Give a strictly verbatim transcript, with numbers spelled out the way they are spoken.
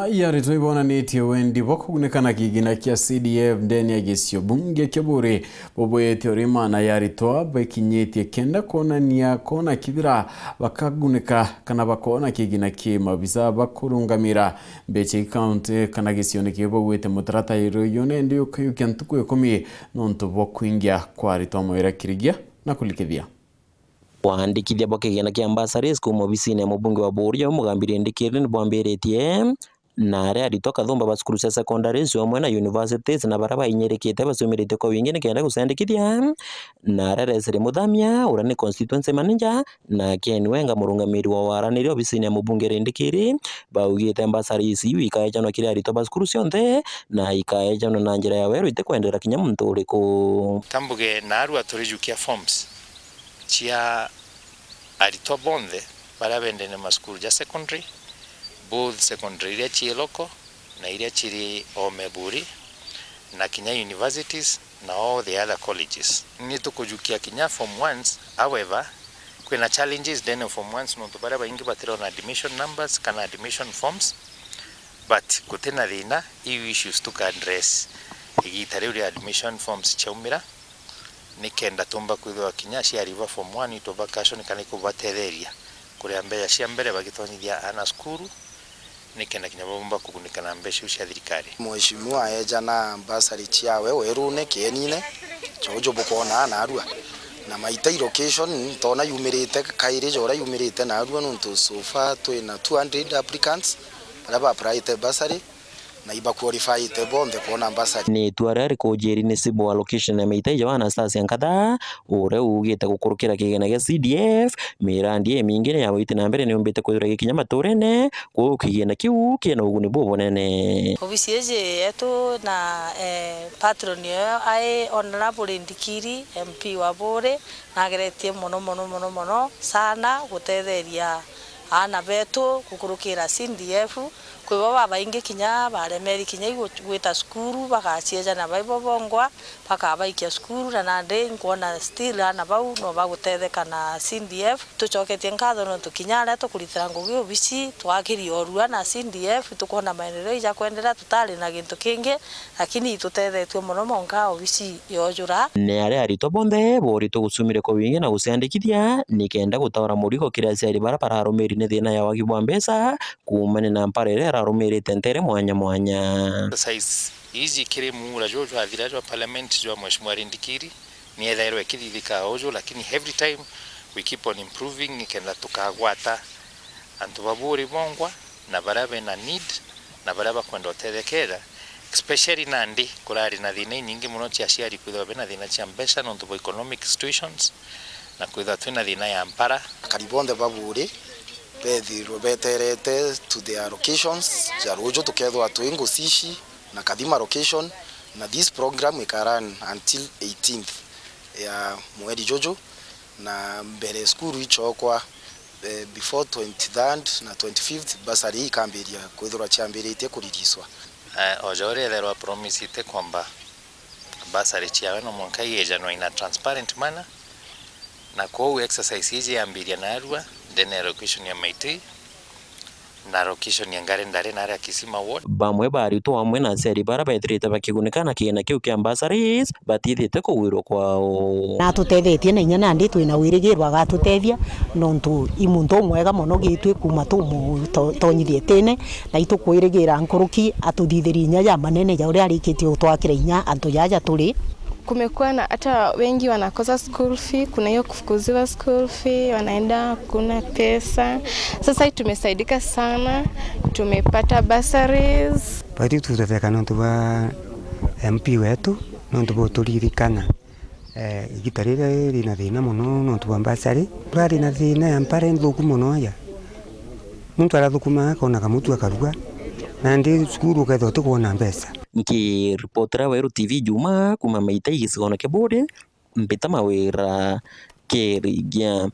Ya aritwa ibonanitie wendi bwa kugunika na kigina kia C D F ndene ya gicio bunge kia Buuri, bubwite uri maana ya aritwa bekinyitie kenda kwonania koona kithira bakagunika kana bakoona kigina ki mabisa bakurungamira mbecha i kaunti kana gicione kiu baugite mutaratara uyu nendi ukayukia ntuku ikumi nontu bwa kwingia kwa aritwa mawira kirigia na kulikithia. Kwandikithia bwa kigina kia bursaries kuuma obisine ya mubunge wa Buuri, Mugambi Rindikiri, ni bwambiritie na aria aritwa kathumba ba cukuru cia secondary cio amwe na universities na baria bainyirikite baciumirite kwa wingi nikenda guciandikithia. Na aria Leslie Muthamia, uria ni constituency manager, na Ken Wenga, murungamiri wa waraniria obisine ya mubunge Rindikiri, baugite bursaries iu ikaejanwa kiri aritwa ba cukuru cionthe na ikaejanwa na njira ya weru itikwendera kinya muntu uriku. Kambuge naarua turijukia forms cia aritwa bonthe baria bendene macukuru ja secondary, both secondary iria cii local na iria ciri oome Buuri, na kinya universities na all the other colleges. Ni tukujukia kinya form ones, however, kwina challenges ndene of form ones nontu baria baingi batirona admission numbers kana admission forms, but gutina thina, iu issues tuka address igita riu ria admission forms ciaumira. Nikenda tumba kwithirwa kinya aciari ba form one itubakashoni kana ikubatetheria kuria mbeca cia mbere bagitonyithia aana cukuru, nikenda kinya baumba kugunika na mbeca iu cia thirikari. Mheshimiwa eejana bursary ciawe werune kienine, jojo bukoona naarua. Na Maitai location, ntona yumirite kairi ja uria yumirite naarua, nontu so far twina two hundred applicants baria ba applyite bursary. Na ibaqualifyite bonthe kwona bursary. Ni itua riria rikujiri ni cibu wa location ya Maitai ja Anastasia Nkatha, uria uugite gukurukira kigina gia C D F, mirandi imingi ni ya witi na mbere ni yumbite kwithirwa igikinya maturene, kwou kigina kiu kina uguni bubunene. Obisi iji yetu na, eh, patron oyo ai Honourable Ndikiri, M P wa Buuri, nageretie mono, mono, mono, mono sana gutetheria aana betu gukurukira C D F. Kwi bo babaingi kinya baremeri kinya i gu-, gwita cukuru, bagaciejana baibo bongwa, bakabaikia cukuru, na nandi nkwona still aana bau no bagutetheka na C D F. Tucoketie nkatho nontu kinya aria tukuritira ngugi obisi, twakirie orua na C D F, itukwona maendeleo ijakwendera, tutari na gintu kingi, lakini itutethetue mono monka obisi yojura. Ni aria aritwa bonthe boritwe gucumire kwa wingi na guciandikithia, nikenda gutaura murigo kiri aciari baria bararumiri ni thina ya wagi bwa mbeca, kuumania na mpara iria irarumirite ntere mwanya mwanya. Exercise iji kiri muura juu jwathira jwa parliament jwa Mheshimiwa Rindikiri, ni ethairwa ikithithika uju, lakini every time we keep on improving, nikenda tukagwata antu ba Buuri bongwa na baria bena need na baria bakwenda utethekera, especially nandi kurari na thina inyingi mono cia aciari kwithirwa bena thina cia mbeca nontu bwa economic situations na kwithirwa twina thina ya mpara. Akari bonthe ba Buuri bethirwe beterete to their locations ja ruju, tukethirwa twi Ngucici na Kathima location, na this program ika run until eighteenth ya mweri juju, na mbere cukuru icokwa, eh, before twenty-third na twenty-fifth, bursary ikambiria kwithirwa ciambiritie kuririswa. Eh, o ja uria ethairwa promisite kwamba bursary ciawe no mwanka iejanwa in a transparent manner, na kwou exercise iji yambiria naarua ndene ya location ya Maitui na location ya Ngari Ndari na aria Kisima Ward. Bamwe ba aritwa amwe na aciari baria bethirite bakigunika na kiina kiu kia bursaries batithite kugwirwa kwao. Na atutethetie na inya nandi twina wirigirwa agatutethia, nontu i muntu umwega mono gitwi kuuma tumutonyithia itine, na itukwirigira nkuruki atuthithirie inya ja manene ja uria arikitie gutwakira inya antu jaja turi. Kumekuwa na hata wengi wanakosa school fee, kuna hiyo kufukuziwa school fee, wanaenda hakuna pesa. Sasa hii tumesaidika sana, tumepata bursaries. Baitu tutetheka nontu bwa M P wetu, nontu buturirikana. Eh, igita riria rina thina mono nontu bwa bursary. Turari na thina ya mpara nthuku mono ya. Muntu arathukuma akona kamutu akarua, nandi cukuru ukethirwa utikwona mbeca. Nkiripotera Weru T V Juma kuuma Maitai gicigone kia Buuri, Mbita Mawira, Kirigia.